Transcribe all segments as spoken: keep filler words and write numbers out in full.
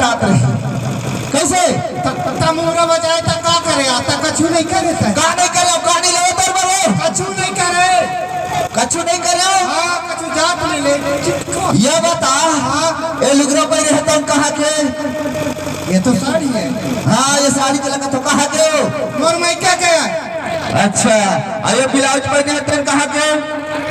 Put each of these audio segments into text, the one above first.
बात रहे। कैसे? त-, तमूरा बजाए त का करे? आता कछु नहीं करे त। का नहीं करे? का नहीं लगे तोर बरो? कछु नहीं करे। कछु नहीं करे? हाँ, कछु जात नहीं ले। ये बता, हाँ। ये लुगरा पहने है तुम कहाँ के? ये तो साड़ी है। हाँ, ये साड़ी तो लगा तो कहाँ के हो? मोर मायके के है। अच्छा, अरे ब्लाउज पहने हतन कहाँ के?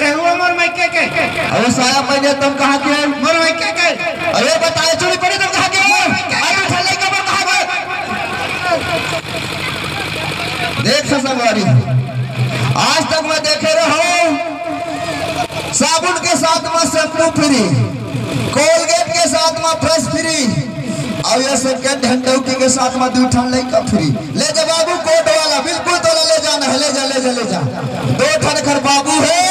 एहू मोर मायके के। अरे साया पहने हतन कहाँ के? मोर मायके के। अरे बताए चूड़ी पहने हतन कहाँ के? मोर मायके के। अरे उठा लेके मोर कहाँ के? देख सा संगवारी, आज तक मैं देखे रहो साबुन के साथ में शैम्पू फ्री, कोलगेट के साथ में ब्रश फ्री, और ये सेकंड हैंड डौकी के साथ में दू ठन लइका फ्री। ले जा बाबू कोट वाला, बिल्कुल तोला ले जाना है, ले जा, ले जा, ले जा। दो ठन घर बाबू है,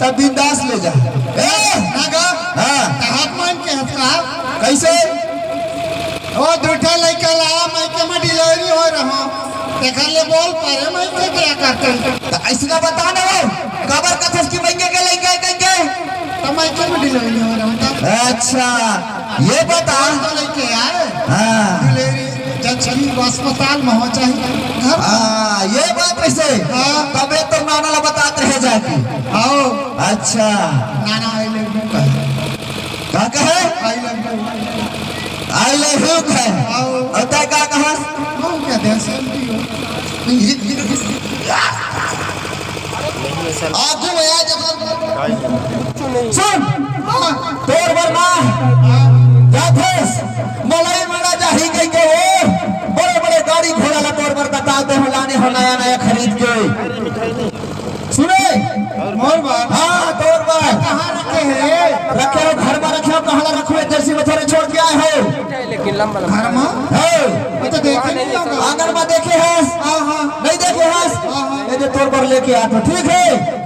तब बिंदास ले जा। ए? ना गा? हाँ। हाथ मान के हंस का? कैसे? ओ दू ठन लइका ला, मायके में डिलीवरी हो रहा। तेखर ले बोल पारे मायके क्या करते? तो ऐसे का बता ना वो, काबर कथस की मायके के लइका है कह के? तो मायके में डिलीवरी हो रहा था। अच्छा, ये बता। तो लइके आए। हाँ। डिलीवरी जब छड़ी अस्पताल में हो चाहे घर। हाँ, ये बात ऐसे। हाँ। तबे तो नाना ला बतात रहे जाके। आओ। अच्छा। नाना आई लव यू कहे। का कहे? I love you. I love you कहे। आओ। और तै का कहा? वो क्या दे, सेम टू यू। आगू में आ जब सुन, हाँ। तोर बर ना जाथेस, मलाई मना जाही कह के वो बड़े बड़े गाड़ी घोड़ा ला तोर बर बता दे हो, लाने हो नया नया खरीद के। सुने? मोर बर? हाँ, तोर बर। कहाँ रखे है? रखे हो, घर में रखे हो, कहाँ ला रखो, जर्सी में थोड़े छोड़ के आए हो। घर में? हाँ। मैं तो देखे नहीं होगा। आंगन में देखे हस? हाँ, हाँ। नहीं देखे हस? हाँ, हाँ। ये जो तोर बर लेके आत हो, ठीक है?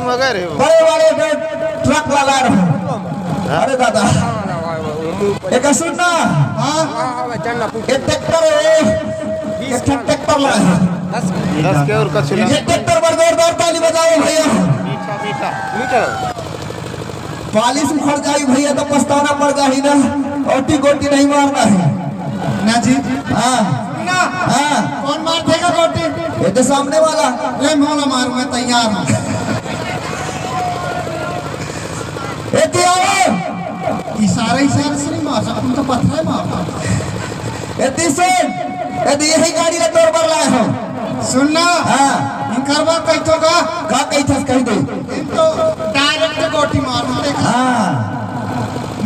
मगर है वो। बड़े वाले ट्रक ला ला रहे हो। अरे दादा, एक सुन ना। हाँ। ये ट्रैक्टर है, एक ठन ट्रैक्टर ला है। दस के और कछु ना। ये ट्रैक्टर बर जोरदार ताली बजाओ भैया। मीठा, मीठा, मीठा। पालिश उखड़ जाही भैया तो पछताना पड़ जाही ना, ओटी गोटी नहीं मारना है। ना जी। हाँ। ना। हाँ। कौन मार देगा गोटी? ये तो सामने वाला। ले मोला मार, मैं तैयार हूँ। ए, तू आओ। इशारा, इशारा से नहीं मार सकता, तुम तो पत्थर मार। ए, तू सुन। ए, तू यही गाड़ी ला तोर बर लाए हो। सुन ना। हाँ। इनकर बात कह तो का? का कही थस, कही दे। इन तो डायरेक्ट गोटी मार देगा। हाँ।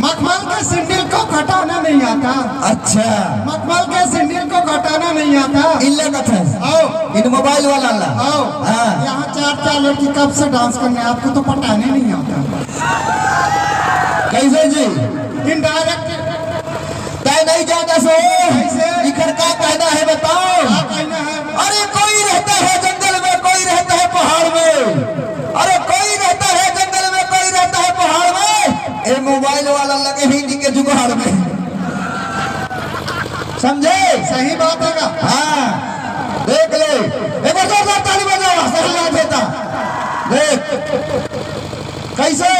मखमल के सिंडिल को घटाना नहीं आता। अच्छा। मखमल के सिंडिल को घटाना नहीं आता। इल्ले कथस। आओ। इन मोबाइल वाला ला। आओ। हाँ। यहाँ चार चार लड़की कब से डांस करने, आपको तो पटाने नहीं आता। कैसे जी? इनडायरेक्ट। तय नहीं जाता सो। कैसे? इखर का कहना है बताओ। क्या कहना है? अरे कोई रहता है जंगल में, कोई रहता है पहाड़ में। अरे कोई रहता है जंगल में, कोई रहता है पहाड़ में। ए मोबाइल वाला लगे हिंदी के जुगाड़ में। समझे? सही बात है का? हाँ, देख ले। एक बार जोरदार ताली बजाओ, सही बात है ता। देख। कैसे?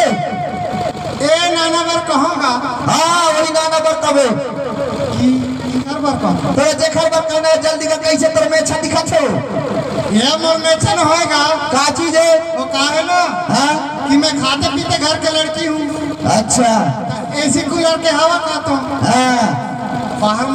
ए नाना बर कहोगा? हाँ, वही नाना बर कबे। कि इनकर बर कहोगा? तो जेखर बर कहना है, जल्दी का, कैसे तोर मेछा दिखत हो? ये मोर मेछा न होएगा। का चीज है? वो का है ना? हाँ? कि मैं खाते पीते घर के लड़की हूँ। अच्छा। एसी कूलर के हवा का तो। हाँ। बाहर